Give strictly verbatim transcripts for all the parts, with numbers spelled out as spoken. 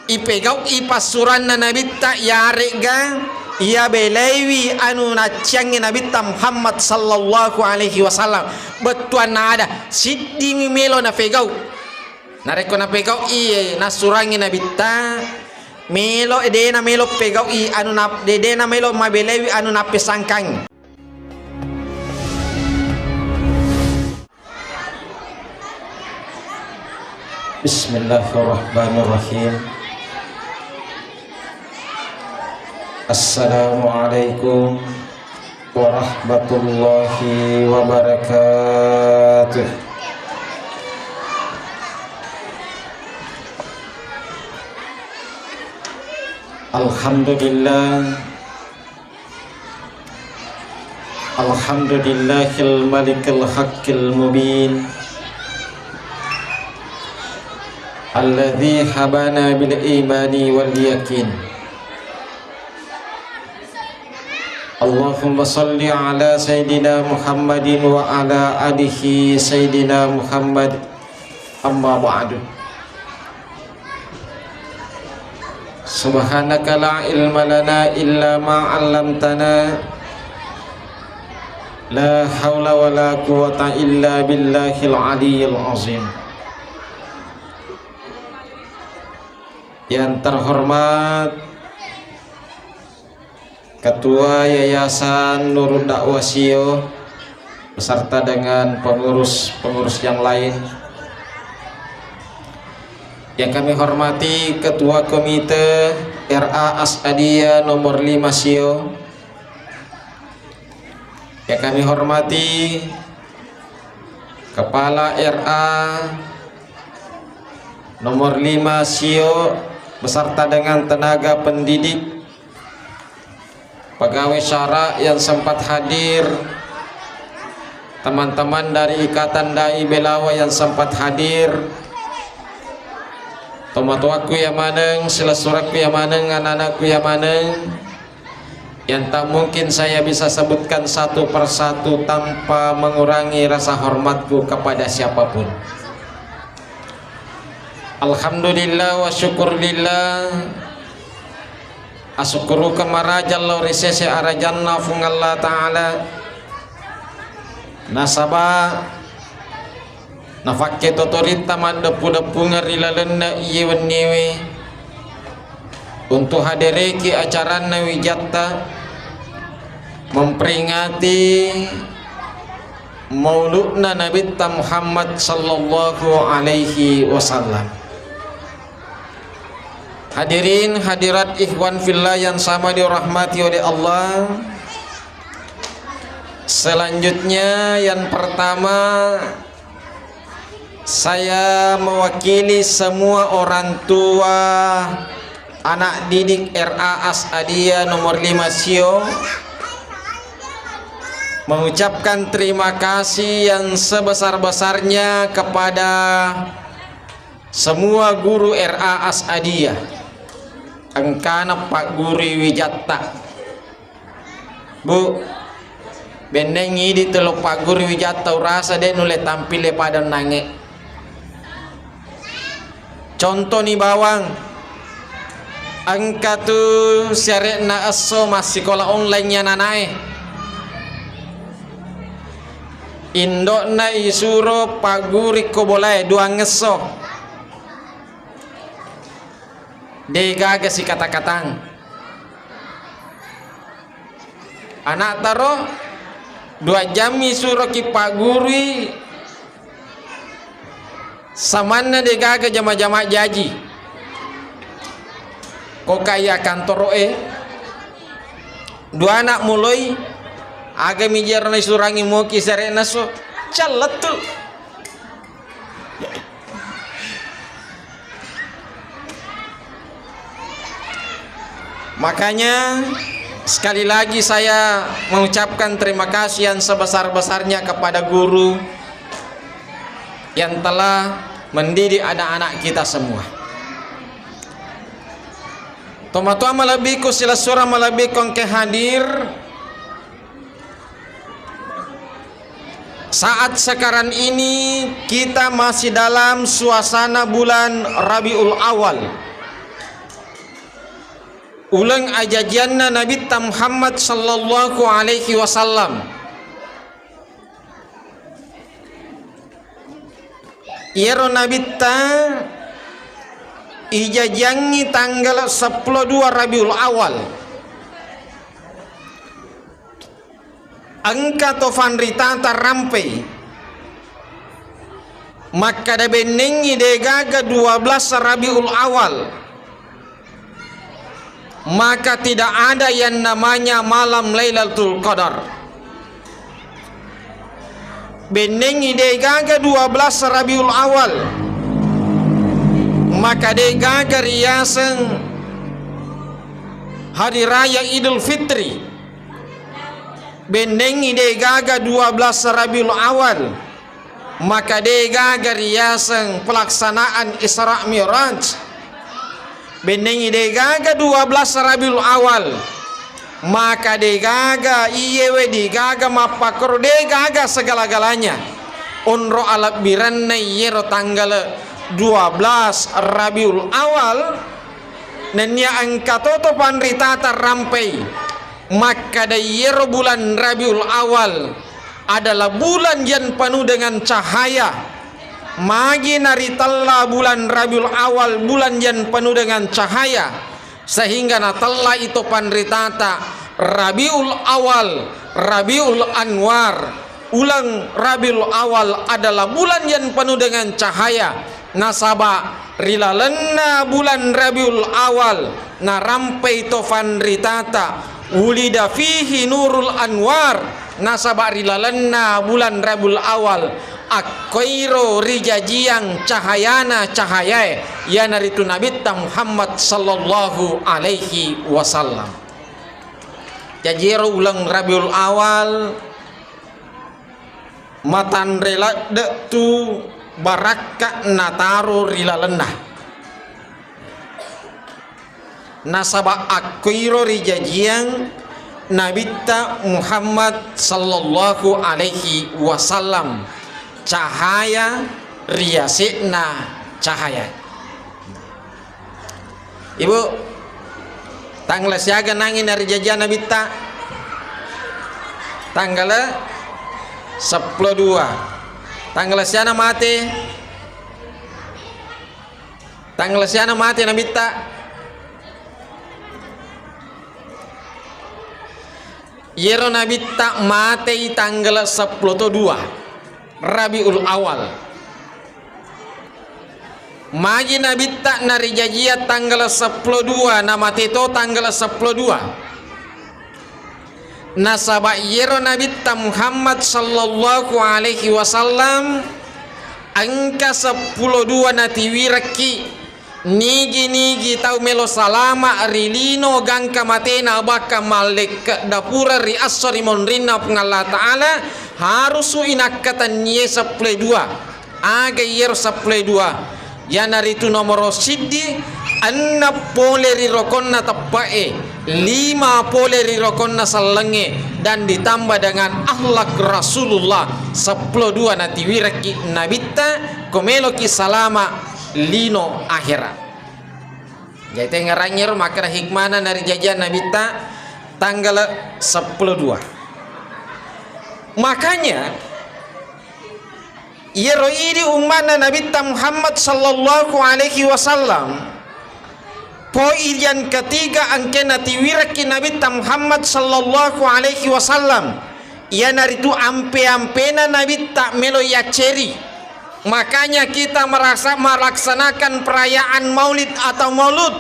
Ipegau'i passuranna Nabitta, iyare'ga iya belaiwi anu nacciangngi Nabitta Muhammad sallallahu alaihi wasallam. Bettuanna ada, siddimi melo napegau. Narekko napegau'i nassurangngi Nabitta, melo, dena melo pegau'i anu na-, de-, dena melo mabelaiwi anu nappesangkangngi. Bismillahirrahmanirrahim. Assalamualaikum warahmatullahi wabarakatuh. Alhamdulillah. Alhamdulillahil malikil haqqil mubin, alladzi habana bil imani wal yakin. Allahumma salli ala Sayyidina Muhammadin wa ala alihi Sayyidina Muhammad. Amma ba'du. Subhanaka la ilma lana illa ma 'allamtana. La haula wa la quwwata illa billahil aliyyil azim. Yang terhormat Ketua Yayasan Nurul Dakwah Sio beserta dengan pengurus-pengurus yang lain. Yang kami hormati Ketua Komite R A As'adiyah nomor lima Sio. Yang kami hormati Kepala R A nomor lima Sio beserta dengan tenaga pendidik, pegawai syara yang sempat hadir, teman-teman dari Ikatan Dai Belawa yang sempat hadir, tomatoakku iya maneng, silessurekku iya maneng, anak-anakku iya maneng, yang tak mungkin saya bisa sebutkan satu persatu tanpa mengurangi rasa hormatku kepada siapapun. Alhamdulillah wa syukurillah. Asukkurukeng maraja lao ri sese arajanna Fuang Allah Ta'ala. Nasaba nafakke totoritta maddeppu-deppungeng ri lalenna iye wenniwe untuk hadereki acaranna wijatta memperingati mauludna Nabitta Muhammad sallallahu alaihi wasallam. Hadirin hadirat ikhwan fillah yang sama dirahmati oleh Allah. Selanjutnya, yang pertama, saya mewakili semua orang tua anak didik R A As'adiyah nomor lima Sio mengucapkan terima kasih yang sebesar-besarnya kepada semua guru R A As'adiyah engkana paggurui wijatta. Bu, benneng idi tello paggurui wijatta, urasa de nulle tampile pada onnangnge. Contoni bawang, engka tu siare'na esso massikola online ananae. Indo'na isuro paggurui ko bolae duangngesso. De gaga sikata-katang. Ana'taro dua jammi suroki paggurui, samanna de gaga jama-jama jaji. Ko kaya kantoro'e, dua anak muloi, aga mijero naisurangi moki siare'na esso, callettu. Makanya, sekali lagi saya mengucapkan terima kasih yang sebesar-besarnya kepada guru yang telah mendidik anak-anak kita semua. Tomatoa malebbiku, silessureng malebbiku engka hadir. Saat sekarang ini kita masih dalam suasana bulan Rabiul Awal. Uleng ajajianna Nabitta Muhammad sallallahu alaihi wasallam. Iyaro Nabitta ijajiangngi tanggala seppulo dua Rabiul Awal. Engka to fanritata rampei makkada bennengngi degaga dua belas Rabiul Awal, maka tidak ada yang namanya malam Lailatul Qadar. Bennengngi degaga dua belas Rabiul Awal, maka degaga riaseng hari raya Idul Fitri. Bennengngi degaga dua belas Rabiul Awal, maka degaga riaseng pelaksanaan Isra Mi'raj. Bennengngi degaga dua belas Rabiul Awal, maka degaga iyewe degaga mappakkoro, degaga segala-galanya. Onro alebbirenna iyero tanggala dua belas Rabiul Awal, nennia engka toto panritata rampei makkada iyero bulan Rabiul Awal adalah bulan yang penuh dengan cahaya. Magi naritella bulan Rabiul Awal bulan yang penuh dengan cahaya, sehingga natella itu panritata Rabiul Awal, Rabiul Anwar. Uleng Rabiul Awal adalah bulan yang penuh dengan cahaya, nasaba ri lalenna bulan Rabiul Awal narampai to fanritata, wulida fihi nurul anwar, nasaba ri lalenna bulan Rabiul Awal akkoiro rijajiang cahayana cahayae, iyanaritu Nabitta Muhammad sallallahu alaihi wasallam. Jaji ero uleng Rabiul Awal matanre ladde tu barakka nataro ri lalenna. Nasaba akkoiro rijajiang Nabitta Muhammad sallallahu alaihi wasallam, cahaya riase'na cahaya. Ibu, tanggala siaga nangi narijajiang Nabitta? Tanggala seppulo dua. Tanggala siana mate? Tanggala siana mate Nabitta? Iyero Nabitta matei tanggala seppulo to dua Rabiul Awal. Magi Nabitta narijajia tanggala seppulo dua, namate to tanggala seppulo dua. Nasaba iyero Nabitta Muhammad sallallahu alaihi wasallam engka seppulo dua natiwirekki. Nigi-nigi tau melo salama ri lino gangka matena, bahkan mallekke dapura ri esso ri monrinna Puang Allah Ta'ala, harusu i nakkatennie seppulo dua. Aga iyaro seppulo dua? Iyanaritu nomoro siddi, enneng pole ri rokonna teppe'e, lima pole ri rokonna sellengnge, dan ditambah dengan akhlak Rasulullah. Seppulo dua natiwirekki Nabitta, ko meloki salama lino ahera. Jadi tengngerangngi ro makkeda hikmana narijajiang Nabitta tanggala seppulo dua. Makanya, iyaro idi umma'na Nabitta Muhammad sallallahu alaihi wasallam, poin yang ketiga engkena tiwirekki Nabitta Muhammad sallallahu alaihi wasallam, iyanaritu ampe-ampena Nabitta melo yacceri. Makanya kita merasa melaksanakan perayaan Maulid atau Maulud,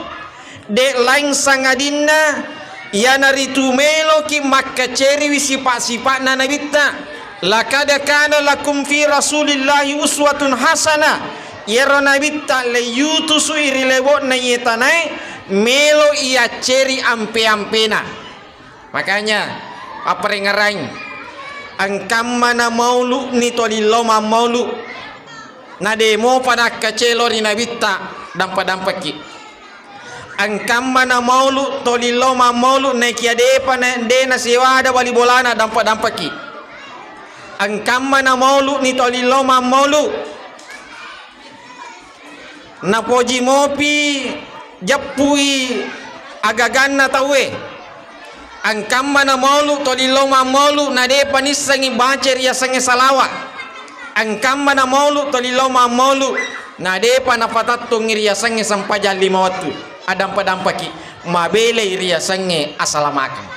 de lain sangadinna iyanaritu meloki makkaceriwi sipa-sipa'na Nabitta. Laqad kana lakum fi Rasulillahi uswatun hasanah. Iyaro Nabitta leiyutusui ri lebo'na iye tanae, melo iyacceri ampe-ampena. Makanya, apparengngerangngi, engkammana maulu'ni tolillo mammaulu, na de mopa nakkacelo ri Nabitta, dampa-dampaki. Engkammana maulu tolillo mammaulu, naikia depa na, de nasewada bali bolana, dampa-dampaki. Engkammana maulu'ni tolillo mammaulu, napoji mopi, jeppui agaganna tauwe. Angkamma na maulu toli lao mammolu na depa nissengngi baca riasengnge salawa. Angkamma na maulu toli lao mammolu na depa napatattungngi riasengnge sempajang lima wettu. Addampa-dampaki mabelai riasengnge asalamakeng.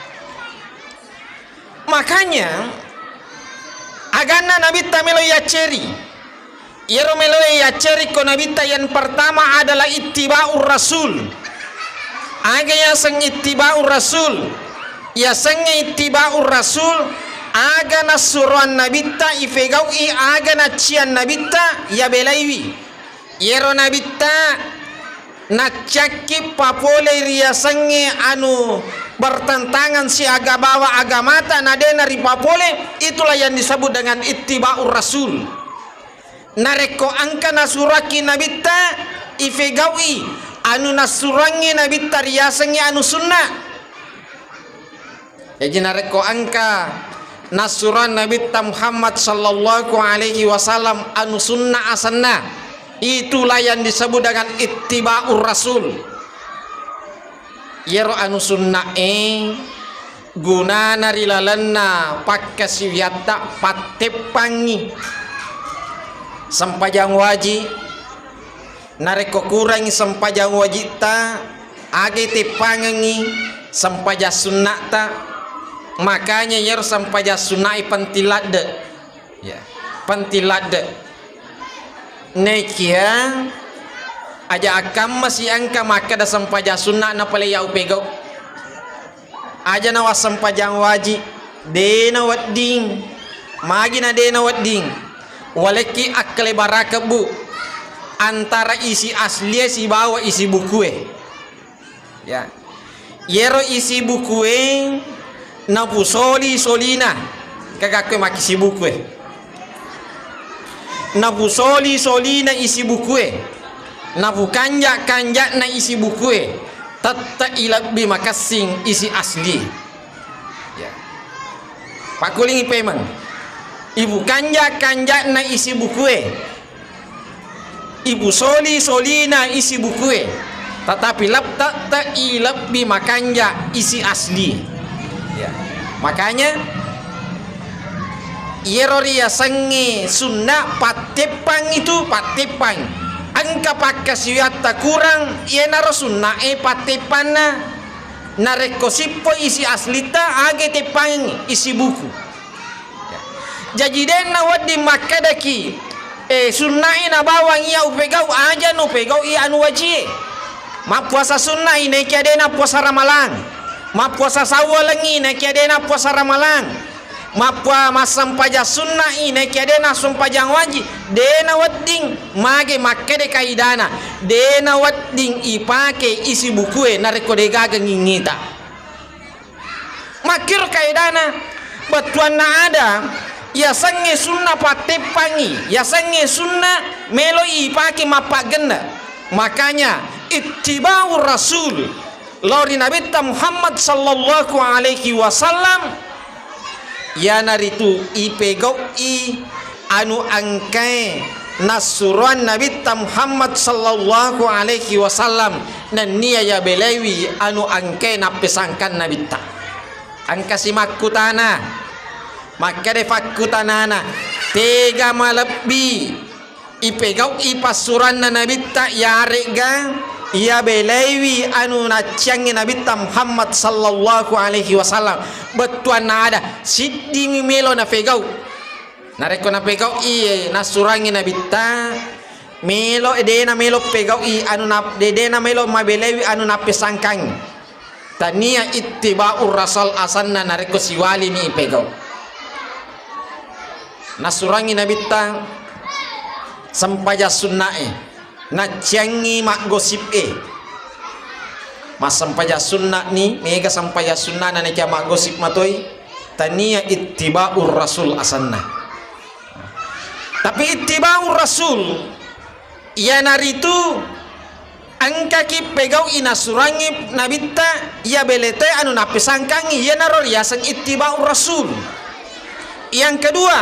Makanya aganna Nabitta melo yacceri. Iyaro meloe yacceri ko Nabitta yang pertama adalah ittiba'ur rasul. Aga yaseng ittiba'ur rasul? Yasengnge ittiba'ur rasul, aga nassuroan Nabitta ifegau'i, aga naccian Nabitta yabelaiwi. Iyaro Nabitta naccakki papole riasengnge anu bertentangan siaga bawa agamata, na de naripapole, itulah yang disebut dengan ittiba'ur rasul. Narekko engka nasurakki Nabitta, ifegau'i anu nassurangngi Nabitta riasengnge anu sunnah. Jaji narekko engka nassurang Nabitta Muhammad sallallahu alaihi wasallam anu sunnah asenna, itulah yang disebut dengan ittiba'ur rasul. Iyaro anu sunna'e gunana ri lalenna pakkasiwiatta patteppangngi sempajang waji. Narekko kurangngi sempajang wajitta, aga teppangengngi sempajang sunna'ta? Makanya iyaro sempajang sunna'e penting ladde. Ya, penting ladde. Nekia aja akkamma si engka makkeda sempajang sunna na pale ya upegau. Aja nawassempajang waji, de nawedding. Magi na de nawedding? Walekki akkalebarakebbu antara isi aslie sibawa isi bukue. Ya. Yero isi bukue napusoli-solina, kagakkue makkisi bukue. Napusoli-solina isi bukue, napukanja-kanja'na isi bukue, tette'i lebbi makessing isi asli. Ya. Pakkulingi pemeng. Ipukanja-kanja'na isi bukue, ipusoli-solina isi bukue, tatapi lep-, tette'i lebbi makanja isi asli. Ya. Makanya, iyero riasengnge sunna patteppang itu, patteppang. Engka pakkasiwiatta kurang, iyanaro sunna'e patteppanna. Narekko sippo isi aslitta, age teppang isi buku. Jaji, denna wedding makkedaki, eh, sunna'i nabawang iya upegau, aja nupegau i anu wajie. Mappuasa sunna'i, naekia dena puasa Ramalang. Mappuasa sawwalengngi, naekia dena puasa Ramalang. Mappua-, massempajang sunna'i, naekia dena sempajang wajib, dena wedding. Mage makkede kaidana, dena wedding ipake isi bukue narekko degaga ngingita. Makkiro kaedana, bettuanna ada, yasengnge sunna patteppangngi, yasengnge sunna meloi ipake mappaggenne. Makanya, ittiba'ur rasul lao ri Nabitta Muhammad sallallahu alaihi wasallam, iyanaritu ipegau'i anu engkae nassuroang Nabitta Muhammad sallallahu alaihi wasallam, nennia yabelaiwi anu engkae nappesangkang Nabitta. Engkasi makkutana, makkeda fakkutanana, tega malebbi ipegau'i passuroanna Nabitta, yaregga iyabelaiwi anu nacciangngi Nabitta Muhammad sallallahu alaihi wasallam? Bettuanna ada, siddimi melo napegau. Narekko napegau'i nassurangngi Nabitta, melo, dena melo pegau'i anu nap-, de-, dena melo mabelaiwi anu nappesangkangngi. Tania ittiba'ur rasul asanna narekko siwalini ipegau. Nassurangngi Nabitta sempajang sunna'e. Nacciangngi maggosip e. Massempajang sunna ni, mega sempajang sunnana nakia maggosip matoi, tania ittiba'ur rasul asanna. Tapi ittiba'ur rasul, iyanaritu engkaki pegau'i nassurangngi Nabitta, iya belete anu nappesangkangngi, iyanaro riaseng ittiba'ur rasul. Yang kedua,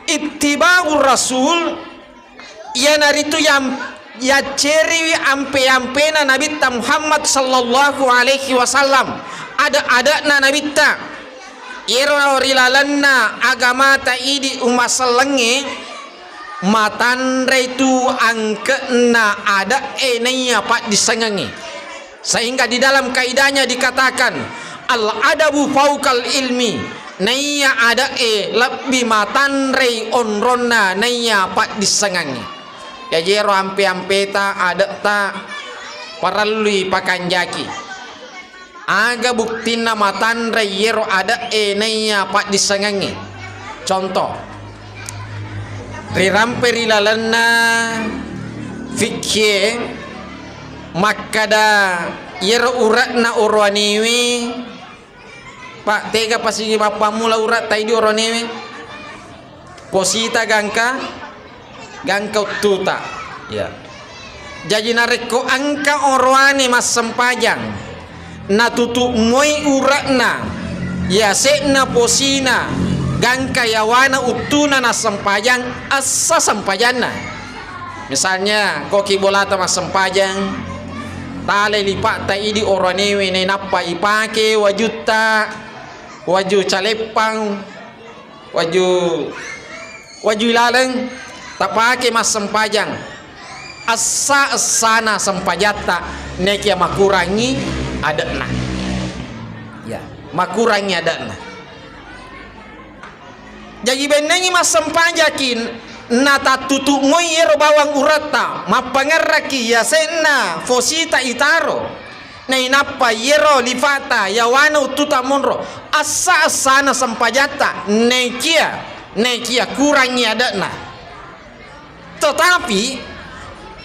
ittiba'ur rasul, iyanaritu yang Yacceriwi ampe-ampena Nabitta Muhammad sallallahu alaihi wasallam, ade-adena Nabitta. Iyero ri lalenna agamata idi umassellengnge, matanre tu angke'na ade'e naiya paddissengengnge. Sehingga di dalam kaidahnya dikatakan, "Al-adabu faukal ilmi," naiya ade'e lebbi matanrei onronna naiya paddissengengnge. Jaji ero ampe-ampeta, ade'ta parellui pakanjaki. Aga buktinna matanre iyero ade'e naiya paddissengengnge? Contoh, rirampe ri lalenna fikkie makkada iyero ure'na orowanewe, Pak, tega pasigi mappammula ure'ta idi orowanewe? Posita gangka, gangka uttuta. Ya. Jaji narekko engka orowane massempajang, natutu moi ure'na, yase'na posina, gangka yawana uttuna nassempajang, essa sempajanna. Misalnya, koki bolata massempajang, tale lipa'ta idi orowanewe, nainappa ipake wajutta, waju caleppang, waju, waju ilaleng tapake massempajang. Essa-essana sempajatta, nekia makurangi ade'na. Ya, makurangi ade'na. Jaji bennengngi massempajaki, natattutu moi iyero bawang ure'ta, mappangerraki yase'na fosita itaro. Nainappa iyero lifa'ta yawana uttuta monro, essa-essana sempajatta, nekia, nekia kurangi ade'na. Tetapi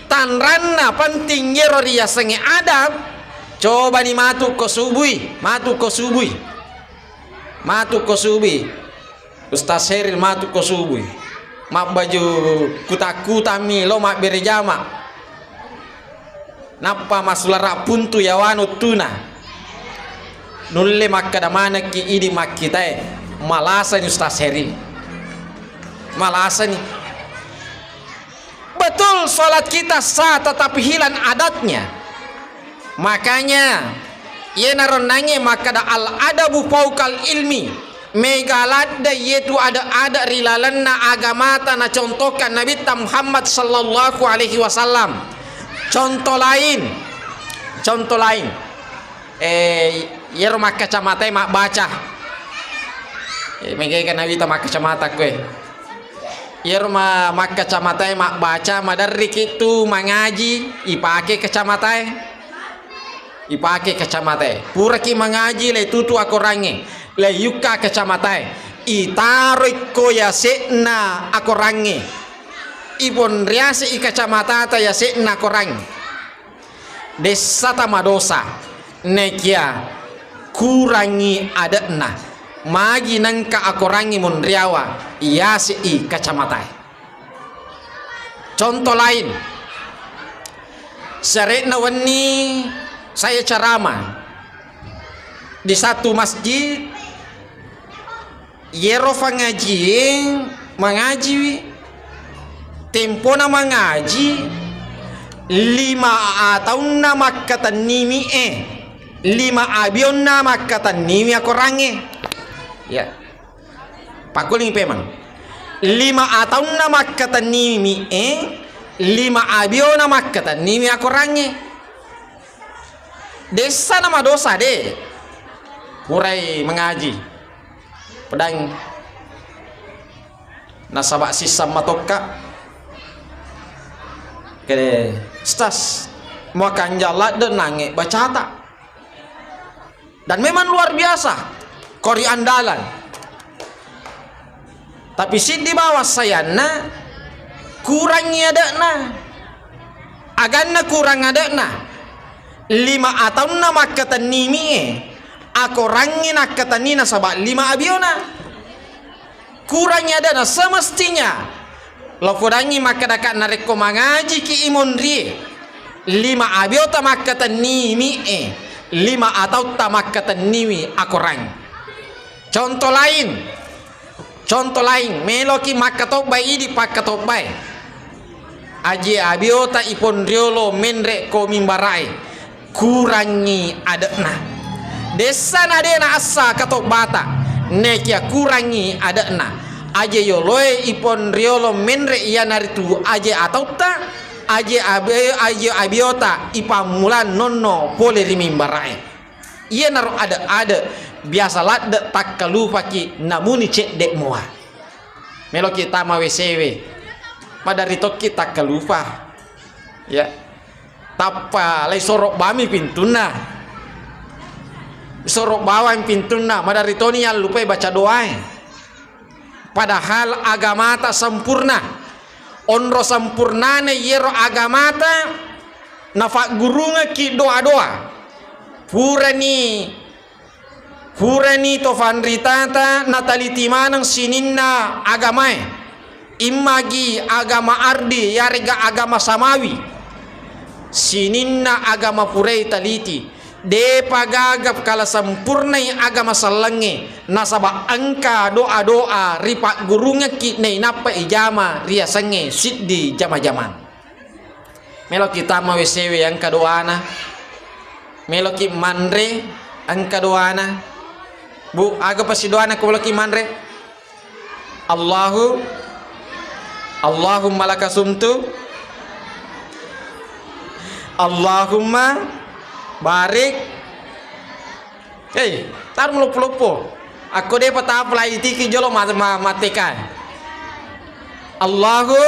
tanranna penting iyero riyasengnge adab, cobani matu ko subui, matu ko subui. Matu ko subui. Ustaz Heril matu ko subui. Mabbaju kuta-kutammi lo mabbere jama. Nappa massulara puntu yawana uttuna. Nulle makkeda manekki idi makkitae. Malasani Ustaz Heril. Malasani. Betul, sholat kita sah, tetapi hilang adabnya. Makanya, iyanaro nangnge makkeda al-adabu faukal ilmi. Mega ladde iyetu ade-ade ri lalenna agamata nacontohkan Nabitta Muhammad sallallahu alaihi wasallam. Contoh lain, contoh lain. Eh, iyaro makkacamatae mabbaca. Eh, megaga Nabitta makkacamata koe. Iyaro ma-, makkacamatae mabbaca, maderriki tu mangaji, ipake kacamatae. Ipake kacamatae. Puraki mangaji, le tutu akorangnge, le yukka kacamatae. Itaroi ko yase'na akorangnge. Iponriase i kacamatata yase'na akorangnge. Dessa tamadosa, nekia kurangi ade'na, magi nengka akorangi monriawa, yase'i kacamatae. Contoh lain, siare'na wenni saya ceramah di satu masjid, Iyero fangajie mangajiwi, tempona mangaji lima a taunna makkatennimi e, lima abionna makkatennimi akorangnge. Ya. Pakkuling pemang. Lima a taunna makkatennimi e, lima abiona makkatennimi akorangnge. Dessa na madosa de. Purai mangaji. Pedang. Nasaba sisseng matokka. Kede, stas, muakanja ladde nange bacata. Dan memang luar biasa. Kori andalan. Tapi siddi bawang sayanna kurangi ade'na. Aganna kurang ade'na. Lima a taunna makkatennimi e. Akorangngi nakkatenni nasaba lima abiona. Kurangi ade'na semestinya. Lo podangngi makkedaka narekko mangajiki i monrie. Lima abiota makkatennimi e. Lima a tautta makkatenniwi akorang. Contoh lain. Contoh lain, meloki makkatobbai idi pakkatobbai. Aje abiota iponriolo menre ko mimbarae, kurangi ade'na. Dessa na de na assa katobbata, nekia kurangi ade'na. Aje yoloe iponriolo menre iyanaritu aje atautta, aje abe-, aje abiota ipammula nonno pole ri mimbarae. Iyanaro ade-ade biasa ladde takkalupaki namuni cedde mua. Meloki tama W C W, maderri tokki takkalupa. Ya. Tappa lai soro bami pintunna. Soro bawang pintunna, maderri toni yallupai baca doae. Padahal agamata sempurna. Onro sempurnana yero agamata nafaggurungekki doa-doa. Purani Purani to fanritata nataliti maneng sininna agamae, immagi agama ardi yarega agama samawi. Sininna agama purai taliti, depa gaga kala sempurnai agama sellengnge, nasaba engka doa-doa ripaggurungekki nainappa ijama riasengnge siddi jama-jamang. Meloki tama W C W engka doana. Meloki manre engka doana. Bu, aga pasidoana ko meloki manre? Allahu, Allahumma laka sumtu. Allahumma barik. Hei, tarung loppo-loppo. Akko depa ta-apply tiki jolo ma-, ma-, matteka. Allahu.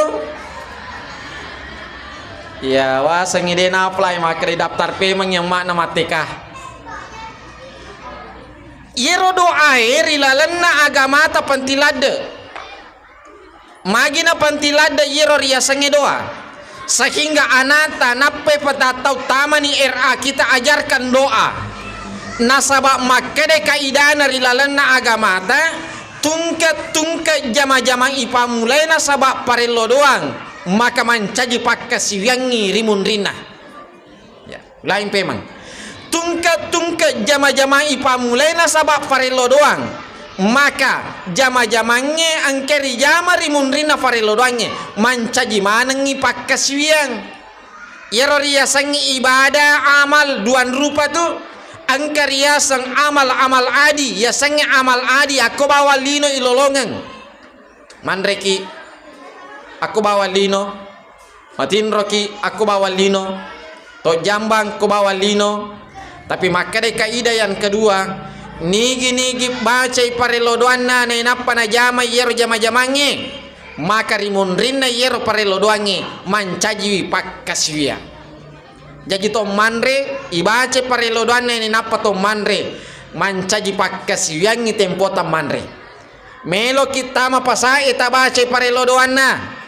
Iya, wasengngi de na-apply, makkeda daftar payment yang makna matteka. Iyero doae ri lalenna agamata penting ladde. Magi napenting ladde iyero riasengnge doa, sehingga anata nappai patattau tamani R A kita ajarkan doa. Nasaba makkeda kaidana ri lalenna agamata, tungke-tungke jama-jamang ipammulai nasaba parello doang, maka mancaji pakkasiwiangngi ri munrinna. Ya, laing pemeng. Tungke-tungke jama-jamang ipammulai nasaba farello doang. Maka jama-jamangnge engka rijama ri munrinna farello doangnge, mancaji manengngi pakkasiwiang. Iyaro riasengnge ibadah amal duang rupa tu, engka riaseng amal-amal adi, yasengnge amal adi akko bawang lino ilolongeng. Manreki akko bawang lino, matinroki akko bawang lino, tojjambang ko bawang lino. Tapi makkedai kaidah yang kedua, nigi-nigi bacai parello doanna nainappa najama iyaro jama-jamangnge, maka ri munrinna iyaro parello doangnge mancajiwi pakkasiwiang. Jaji to manre, ibacai parello doanna nainappa to manre, mancaji pakkasiwiangngi tempota manre. Meloki tama pasae tabacai parello doanna.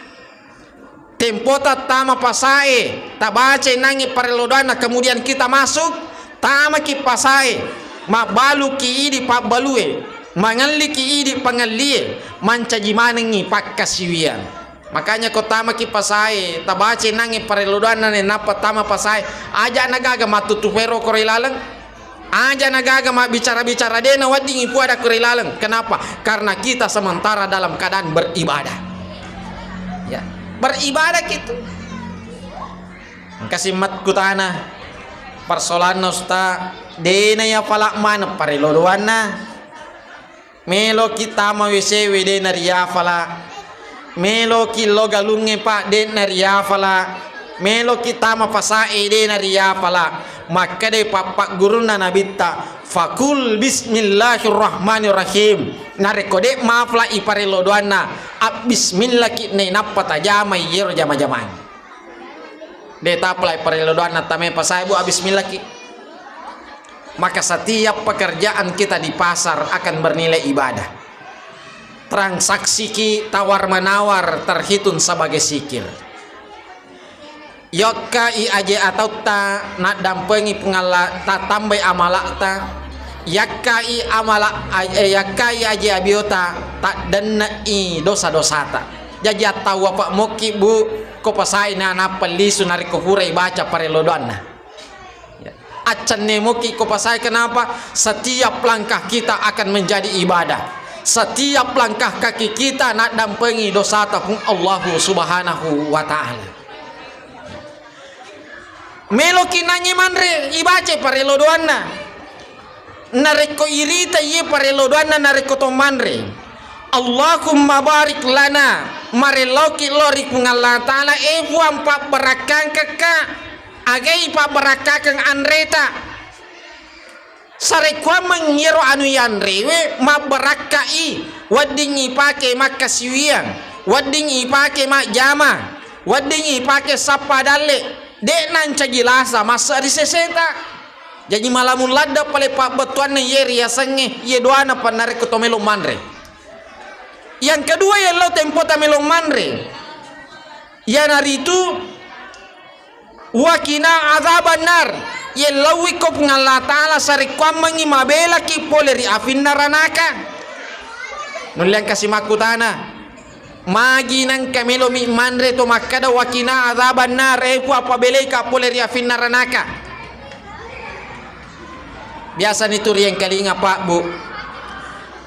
Tempota tama pasae, tabacai nangi parello doanna, kemudian kita masuk, tamaki pasae, mabbaluki idi pabbalue, mangelliki idi pangellie, mancaji manengngi pakkasiwiang. Makanya ko tamaki pasae, tabacai nangi parello doanna, nainappa tama pasae, aja nagaga mattutu fero koro ilaleng. Aja nagaga mabbicara-bicara, de naweddingi puada koro ilaleng. Kenapa? Karena kita sementara dalam keadaan beribadah. Ya, beribadah gitu. Engka simmat kutana, persoalanna usta, de na ya fala maneng parello doanna. Meloki tama W C W de na riafala. Meloki lo galungnge pa de na riafala. Meloki tama pasae de na riafala. Makkedai pappaggurunna nabitta, fakul bismillahirrahmanirrahim. Narekko de mafala iparello doanna, abbismillaki nainappa tajamai yero jama-jamang. De tapalai parello doanna tamai pasae bu, abbismillaki. Maka setiap pekerjaan kita di pasar akan bernilai ibadah. Transaksiki tawar-menawar terhitung sebagai zikir. Yakkai aje atautta naddampengi Puang Allah, tatambai amala'ta. Yakkai amala-, a-, eh, yakkai aje abiota, taddenne'i dosa-dosata. Jaji attawwa pa mokki bu, ko pasaina nappa lisu narekko purai baca parello doanna. Ya. Accanne moki ko pasai, kenapa? Setiap langkah kita akan menjadi ibadah. Setiap langkah kaki kita naddampengi dosata Puang Allahu Subhanahu wa Ta'ala. Meloki nangnge manre, ibaca parello doanna. Narekko irita iye parello doanna narekko to manre. Allahumma barik lana, marelloki lo ri Puang Allah Ta'ala, e Puang, pabbarakkangkekka, agai pabbarakkakeng anreta. Sarekkuammeng iyaro anu yanrewe mabbarakka'i, wedding ipake makkasiwiang, wedding ipake majjama, wedding ipake sappa dalle, de' nancaji lasa massa ri seseta. Jaji malamung ladde' pale pabbettuanna iye riasengnge, iye doana pa narekko to melo manre. Yang kedua, yello tempota melo manre, iyanaritu Wa qina adzabannar. Yellauwi ko Puang Allah Ta'ala, sarekkuammengngi mabelaki pole ri afinna ranaka. Nulle engkasi makkutana, magi nengka melomi manre to makkada, "Wa qina adzabannar," e Puang, pabelaika pole ri afinna ranaka. Biasani tu riengkalinga, Pak, Bu,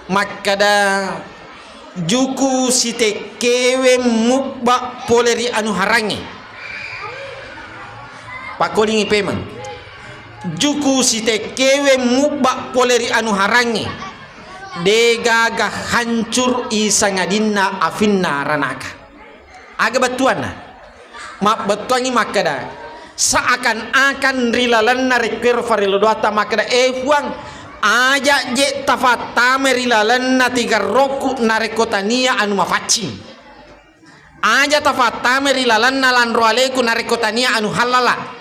makkada, "Juku sitekkewe mubba pole ri anu harangnge." Pakkolingi pemeng. "Juku sitekkewe mubba pole ri anu harangnge. Degaga hancur i sangadinna afinna ranaka." Aga bettuanna? Mabbettuangngi makkeda, seakan-akan ri lalenna rekkuero farello doatta makkeda, "E Puang, aja je tafattama ri lalenna tigerrokku narekko tania anu mafaccing. Aja tafattama ri lalenna lanro aleku narekko tania anu hallala.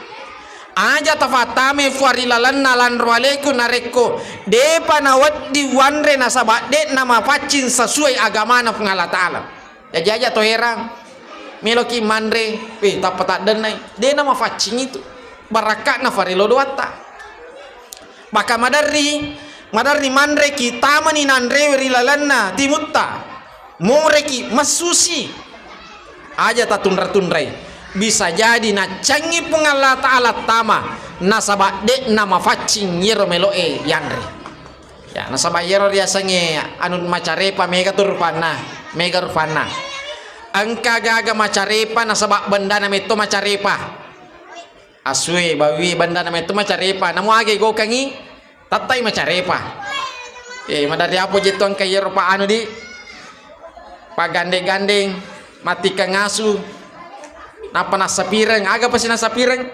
Aja tafattama, e Puang, ri lalenna lanro aleku narekko depa nawedding wanre nasaba de'na mafaccing sesuai agamana Puang Allah Ta'ala." Jaji aja to herang, meloki manre, weh, tappa taddennai. De' namafaccing itu. Barakka'na farelo doatta. Maka maderri, maderri manreki, tamani nanrewe ri lalenna timutta. Moreki, messusi. Aja tatunra-tunrai. Bisa jadi naccangi Puang Allah Ta'ala tama, nasaba de' namafaccing yero melo'e yanre. Ya, nasaba iyaro riasengnge anu macarepa, mega tu rupanna, mega rupanna. Engka gaga macarepa nasaba bendana metto macarepa. Asue, bawie, bendana metto macarepa. Namo aga igokangi, tettai macarepa. Eh, maderri apo je tu engka iyaro pa anu di, pagandeng-gandeng, mattikkang asu, nappa nassapireng. Aga pasi nassapireng?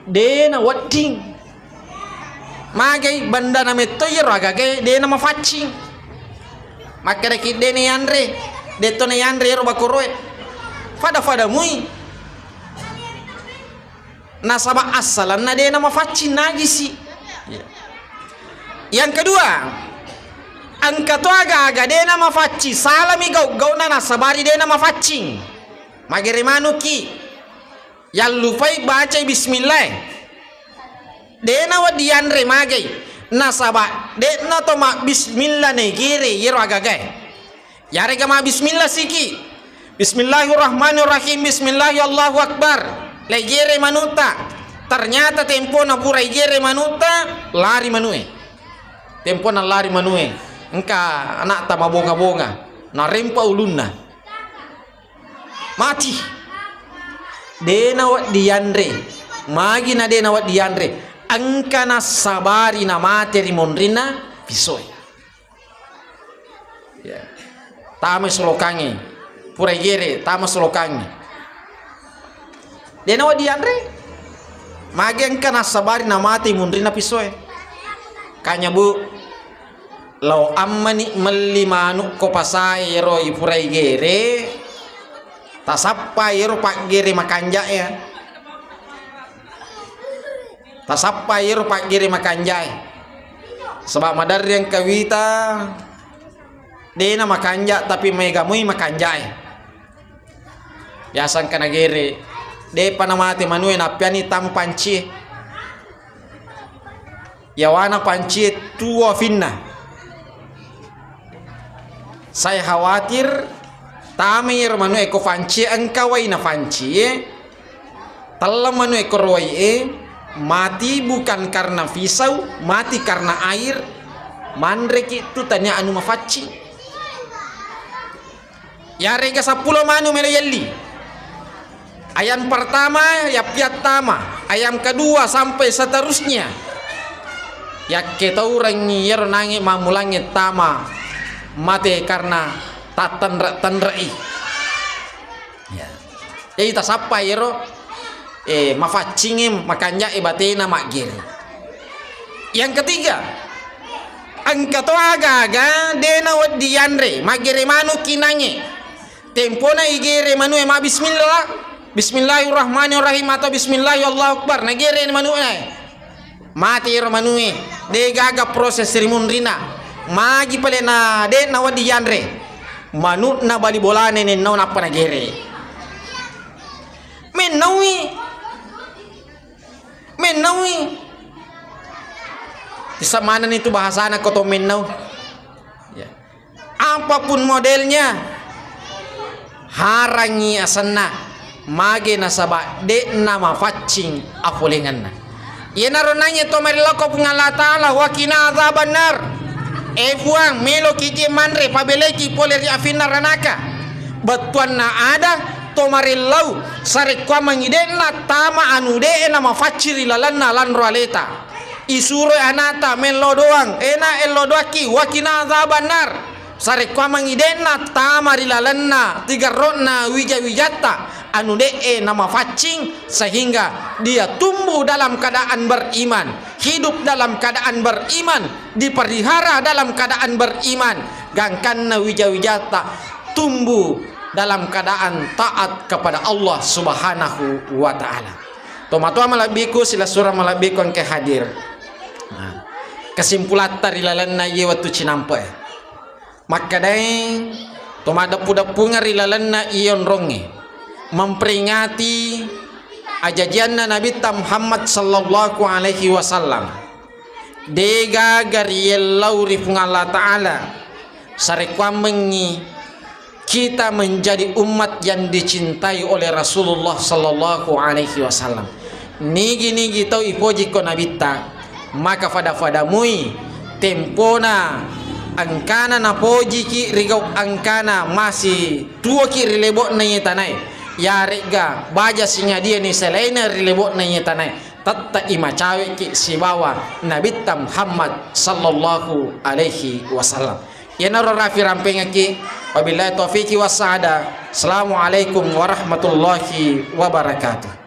De' nawedding. Magai bendana metto iyaro agagae de' namafaccing. Makkedaki de' nayanre, de' to nayanre iyaro bakoroe. Fada-fada mui. Nasaba assalanna de' namafaccing, najisi. Yang kedua, engka to aga-aga de' namafaccing, salami gau-gauna nasabari de' namafaccing. Magere manuki. Yallupai bacai bismillah. De' nawedding yanre magai. Nasaba de'na to mabbismillah naigere iyaro agagae. Yarega mabbismillah siki. Bismillahirrahmanirrahim. Bismillahi Allahu Akbar. Laigere manutta. Ternyata tempona pura igere manutta, lari manue. Tempona lari manue. Engka anakta mabonga-bonga. Narempa ulunna. Mati. De' nawedding yanre. Magi na de' nawedding yanre? Engka nassabari namate ri monrinna pisoe. Ya. Tama solokangnge. Pura igere, tama solokangnge. De' nawedding yanre. Magi engka nassabari namate ri monrinna pisoe. Kanya, Bu. Lao ammani melli manuk ko pasae ero ipura igere, tasappa ero paggere makanja'e. Tasappa ero paggere makanja'e. Saba maderri engka wita, de'na makanja tapi maega moi makanja'e. Biasa engka nagere, de'pa namate manue nappiani tama pancie. Yawana pancie tuo afinna. Saya khawatir tamai ero manue ko pancie, engka waina pancie, telleng manue ko ro waie, mati bukan karena pisau, mati karena air, manreki tu tania anu mafaccing. Yarega seppulo manu melo yelli. Ayam pertama yappiattama, ayam kedua sampai seterusnya. Yakketaurengngi iyaro nange mammulangnge tama mate karena tattenre-tenrei. Ya. Jadi tasappa iyaro, eh, mafaccingnge makanjae batena maggere. Yang ketiga, engka to aga-aga de nawedding yanre, maggere manukki nange. Tempona igere manue ma bismillah, bismillahirrahmanirrahim atau bismillah Allahu akbar, nagere manu'e. Mate ero manue, de gaga proses rimunrina. Magi pale na de nawedding yanre. Manu'na bali bolane nennau nappa nagere. Mennaui. Mennaui. Bisa manenni tu bahasana ko to mennau. Ya. Apapun modelnya, harangi asenna, mage nasaba de'na mafaccing apolengenna. Iyanaro nanye to mariloko Puang Allah Ta'ala, wa qina adzabannar. E Puang, meloki je manre, pabeleki pole ri afinna ranaka. Bettuanna ada to marillau, sarekkuammengngi de'na tama anu de'e namafaccing ri lalenna lanro aleta. Isuroi anata mello doang, ena ello doakki, wa qina adzabannar. Sarekkuammengngi de'na tama ri lalenna tigerro'na wija-wijatta anu de'e namafaccing, sehingga dia tumbuh dalam keadaan beriman, hidup dalam keadaan beriman, dipelihara dalam keadaan beriman, gangkanna wija-wijatta tumbuh dalam keadaan taat kepada Allah Subhanahu wa Ta'ala. Tomatoa malebbiku, silessureng malebbiku engka hadir. Nah, kesimpulatta ri lalenna iye wettu cinampe'e. Makkedai to maddeppu-deppungeng ri lalenna iye onrongnge, memperingati ajajianna Nabitta Muhammad sallallahu alaihi wasallam. Degaga riyellau ri Puang Allah Ta'ala sarekkuammengngi kita menjadi umat yang dicintai oleh Rasulullah sallallahu alaihi wasallam. Nigi-nigi tau ipojiko Nabitta, maka fada-fadamui tempona engkana napojiki ri gau engkana masih tuoki ri lebo'na iye tanae, yaregga baja singadiani selaina ri lebo'na iye tanae, tette'i macaweki sibawa Nabitta Muhammad sallallahu alaihi wasallam. Iyanaro rafi rampengekki. Wabillahi taufiqi wassaada. Assalamualaikum warahmatullahi wabarakatuh.